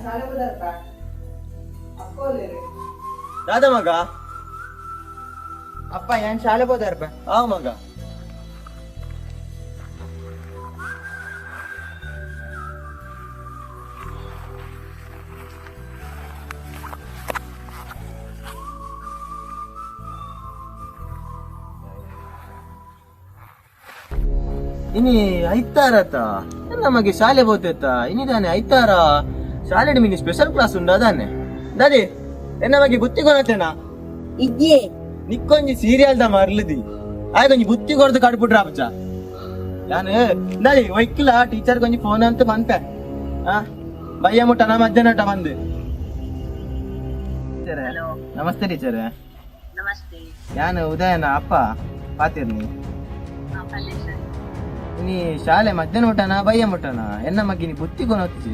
ಶಾಲೆ ಹೋದರ್ಪ ಅಪ್ಪ ಒಲ್ಲೇರು. ದಾದ ಮಗ. ಅಪ್ಪ, ಏನ್ ಶಾಲೆ ಹೋದಾರಪ್ಪ? ಆ ಮಗ. ಇನಿ ಐತಾರತ, ನಮಗೆ ಶಾಲೆ ಬೋತೇತ ಇನಿ ತಾನೆ. ಐತಾರ ಶಾಲೆ ಮಿನಿ ಸ್ಪೆಷಲ್ ಕ್ಲಾಸ್ ಉಂಡ ಅದಾನೆ. ದಾದಿ, ಎನ್ನ ಬಗ್ಗೆ ಬುತ್ತಿ ಕೊನತೇನಾ? ಇಜ್ಜಿ. ನಿಕ್ಕೊಂಜಿ ಸೀರಿಯಲ್ ದ ಮರ್ಲದಿ ಆಯ್ಕೊಂಜಿ ಬುತ್ತಿ ಕೊಡ್ದು ಕಡ್ಬಿಟ್ರ ಅಪ್ಚ. ನಾನು ದಾದಿ ಒಯ್ಕಿಲ್ಲ, ಟೀಚರ್ ಕೊಂಜಿ ಫೋನ್ ಅಂತ ಬಂತೆ. ಆ ಬಯ್ಯ ಮುಟ್ಟನ ಮಧ್ಯಾಹ್ನ ಬಂದೆ. ಹಲೋ. ನಮಸ್ತೆ ಟೀಚರ್. ನಮಸ್ತೆ. ನಾನು ಉದಯನ ಅಪ್ಪ ಪಾತಿರ್ನಿ. ಪಲ್ಲೆ ಸರ್. ನೀ ಶಾಲೆ ಮಧ್ಯಾಹ್ನ ಮುಟ್ಟನ ಬಯ್ಯ ಮುಟ್ಟನ? ಎನ್ನ ಮಗ್ಗಿನಿ ಬುತ್ತಿ ಕೊನೊತ್ತಿಜಿ.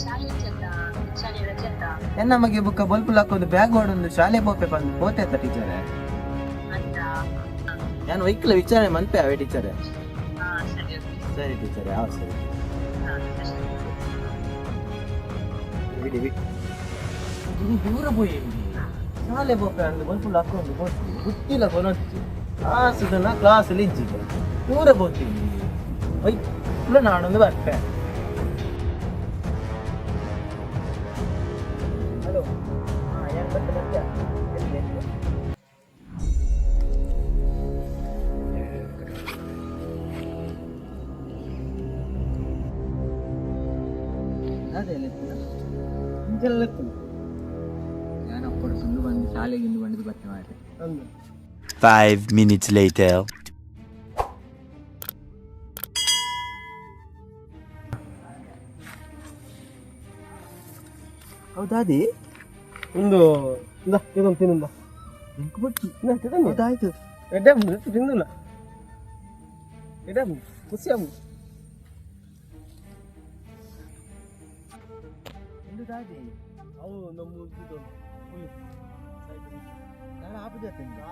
ಶಾಲೆ ಚೆತ್ತ, ಶಾಲೆ ರಜೆತ್ತ. ಎನ್ನ ಮಗೆ ಬುಕ್ಕ ಬೊಲ್ಪುಲ್ ಹಾಕೊಂಡು ಬ್ಯಾಗ್ ಹೊಡೊಂದು ಶಾಲೆ ಪೋಪೆ ಬಂದು ಪೋತೆತ್ತ ಟೀಚರ್. ಅಂತ. ನಾನು ಒಯ್ಕಲ ವಿಚಾರಣೆ ಮನ್ಪೆ ಅವೇ ಟೀಚರ್. ಹಾ, ಸರಿ, ಓಕೆ. ಸರಿ ಟೀಚರ್, ಯಾವ ಸರಿ. ಹಾ, ಸರಿ. ಬಿಡಿ ಬಿಡಿ. ಇದು ದೂರ ಪೋಯಿ ಶಾಲೆ ಪೋಪೆ ಅಂದು ಬೊಲ್ಪುಲ್ ಹಾಕೊಂಡು ಪೋತಿ ಬುತ್ತಿಲ ಕೊನೊತ್ತಿ ಕ್ಲಾಸ್ ಕ್ಲಾಸ್ ಇಜ್ಜಿಗೆ ದೂರ ಪೋತೀನಿ ಒಯ್ಕಲ ನಾನೊಂದು ಬರ್ಪೆ. ಹಲೋ, ಹಾ, ಏನು ಬರ್ತೆ ಬರ್ತೆ ಎಲ್ಲಿ ಎಲ್ಲಿ? ಅದೇ ಇಂಚೆಲ್ಲ ನಾನು ಅಪ್ಪಡು ಸುಂದು ಬಂದು ಶಾಲೆಗೆ ಇಂದು ಬಂದು ಬರ್ತೆ ಮಾರ್ರೆ. 5 minutes later. ಹೌದಾದಿ. ಒಂದು ಇಂದ ಇದೊಂದು ತಿನ್ನುಂದ. ಹೌದಾಯ್ತು. ಎಡ್ಡೆ ತಿಂದಿಲ್ಲ, ಎಡ್ಡೆ ಖುಷಿ ಆಗು. ಒಂದು ದಾದಿ. ಅವು ನಮ್ಮ ಇದು ಹುಲಿ. ನಾಳೆ ಆಪುಜ ತಿಂದು.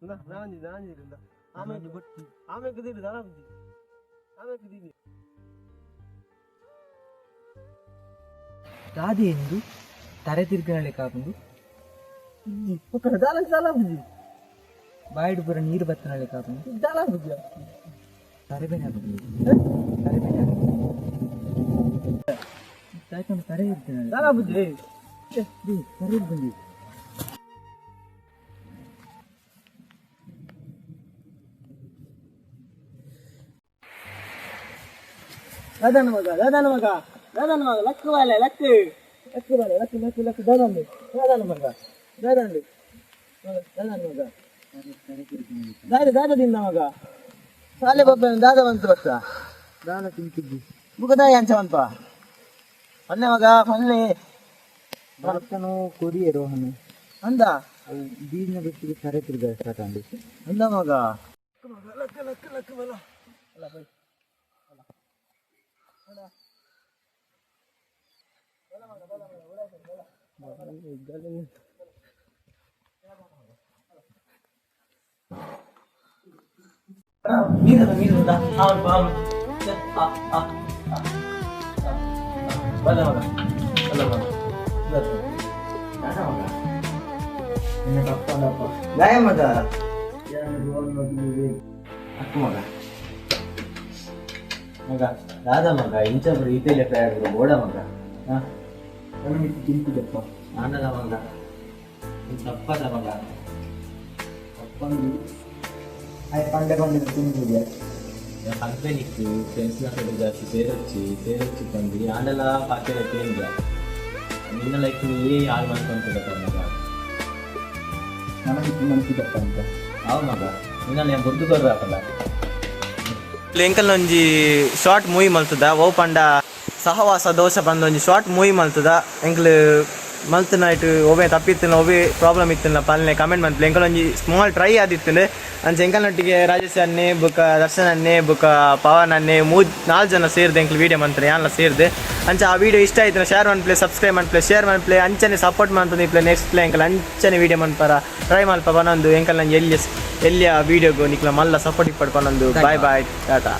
ಇಂದ, ನಾನಂಜಿ ನಾನಂಜಿ ಇಂದ ಆಮೇಲೆ ಆಮೇಲೆ ಕುದೀರಿ ದಾನ ಬುದ್ಧಿ ಆಮೇಲೆ ಕುದೀರಿ. ದಾದಿ ಎಂದು ತರೆ ತಿರ್ಗನಳೆ ಕಾಪುಂಡು. ದಾಲ ದಾಲ ಬುದ್ಧಿ. ಬಾಯಿಡು ಪೂರ ನೀರು ಬತ್ತನಳೆ ಕಾಪುಂಡು. ದಾಲ ಬುದ್ಧಿ. ತರೆ ಬೇನೆ ಆಪುಂಡು, ತರೆ ಬೇನೆ ಆಪುಂಡು. ತಾಯ್ಕೊಂಡು ತರೆ ಇರ್ತಾನೆ. ದಾಲ ಬುದ್ಧಿ. ತರೆ ಬಂದಿ. ದಾದನ ಮಗ, ದಾದನ ಮಗ, ದಾದನ ಮಗ, ಲಕ್ಕು ಬಾಲೆ ಲಕ್ಕು ಲಕ್ಕು ಬಾಲೆ ಲಕ್ಕು ಲಕ್ಕು ಲಕ್ಕು. ದಾದಂದು ದಾದನ ಮಗ, ದಾದಂದು ಮಗ, ದಾದನ ಮಗ, ದಾದ ದಾದದಿಂದ ಮಗ ಶಾಲೆ ಬಪ್ಪ ದಾದ ಬಂತು ಬತ್ತ. ದಾಲ ತಿಂತಿದ್ದಿ. ಬುಕದಾಯ ಅಂಚ ಬಂತ ಪಲ್ಲೆ ಮಗ ಪಲ್ಲೆ. ಭಕ್ತನು ಕೊರಿಯೆ ರೋಹನ್. ಅಂದ. ಬೀಜಿನ ಬಿಟ್ಟಿಗೆ ತರೆ ತಿರ್ಗ ಸ್ಟಾರ್ಟ್ ಆಂಡು. ಅಂದ ಮಗ. ನೀರು ನೀರು ಆ ಆ ಬಲ್ಲ ಮಗ, ಬಲ್ಲ ಮಗ, ದಾದ ಮಗ. ನಿನ್ನ ತಪ್ಪಲ್ಲಪ್ಪ. ಗಾಯ ಮಗ, ಅಕ್ಕ ಮಗ, ಮಗ ದಾದ ಮಗ ಇಂಚ ಈತೆಲೆ ಪ್ಯಾಡ್ರು ಬೋಡ ಮಗ. ಹಾ. ತಿಂತಿದ್ದಪ್ಪ. ಆನದ ಮಗ, ನೀನ್ ತಪ್ಪದ ಮಗ. ತಪ್ಪಂದು ಆಯ್ ಪಂಡೆ ಪಂಡೆ ತಿಂತಿದ್ಯಾ? ಕಂಪನಿಕ್ ಫ್ರೆಂಡ್ಸ್ನ ಕಡೆ ಜಾಸ್ತಿ ಸೇರೊಚ್ಚಿ ಸೇರೊಚ್ಚಿ ತಂದು ಆಂಡಲ ಪಾತೆರ ಕೇಂದ್ರ ನಿನ್ನ ಲೈಫ್ ನೀ ಹಾಳು ಮಾಡ್ಕೊಂತಿರಪ್ಪ ಮಗ. ನನಗೆ ಮನ್ಸಿದ್ದಪ್ಪ ಅಂತ. ಅವ ಮಗ, ನಿನ್ನ ಬುದ್ಧಿ ಕೊಡ್ಬೇಕಲ್ಲ. ಎಂಕಲ್ ಒಂಜಿ ಶಾರ್ಟ್ ಮೂವಿ ಮಲ್ತದ. ಓ ಪಂಡ ಸಹವಾಸ ದೋಷ ಬಂದ ಒಂಜಿ ಶಾರ್ಟ್ ಮೂವಿ ಮಲ್ತದ. ಎಂಕ್ಲು ಮಲ್ತನಾಯ್ತು ಒವ್ವೆ ತಪ್ಪಿತ್ತಿನ, ಒವ್ವೆ ಪ್ರಾಬ್ಲಮ್ ಇತ್ತಿಲ್ಲ ಪಲ್ನೆ ಕಮೆಂಟ್ ಮನ್ಪುಲೆ. ಎಂಕಲ್ ಒಂಜಿ ಸ್ಮಾಲ್ ಟ್ರೈ ಆದಿತ್ತುಂಡು. ಅಂಚ ಎಂಕಲ್ನೊಟ್ಟಿಗೆ ರಾಜೇಶ್ ಅನ್ನೆ, ಬೊಕ ದರ್ಶನ್ ಅನ್ನೆ, ಬೊಕ ಪವನ್ ಅನ್ನೆ, ಮೂಜ್ ನಾಲ್ ಜನ ಸೇರ್ದು ಎಂಕಲ್ ವೀಡಿಯೋ ಮಂತ್ರೆ, ಯಾನ್ಲ ಸೇರ್ದು. ಅಂಚ ಆ ವೀಡಿಯೋ ಇಷ್ಟ ಆಯ್ತು ಶೇರ್ ಮನ್ಪ್ಲೆ, ಸಬ್ಸ್ಕ್ರೈಬ್ ಮನ್ಪ್ಲೆ, ಶೇರ್ ಮನ್ಪ್ಲೆ. ಅಂಚನೆ ಸಪೋರ್ಟ್ ಮಂತೊಂದು ಇಪ್ಲೆ. ನೆಕ್ಸ್ಟ್ ಎಂಕಲ್ ಅಂಚನೆ ವೀಡಿಯೋ ಮನ್ಪರ ಟ್ರೈ ಮಲ್ಪ ಪನೊಂದು, ಎಂಕಲ್ ಎಲ್ಲಿ ಎಲ್ಲಿಯ ವೀಡಿಯೋಗು ನಿಕ್ಲ ಮಲ್ಲ ಸಪೋರ್ಟ್ ಇಪ್ಪಡ್ ಪನೊಂದು. Boy boy, Tata.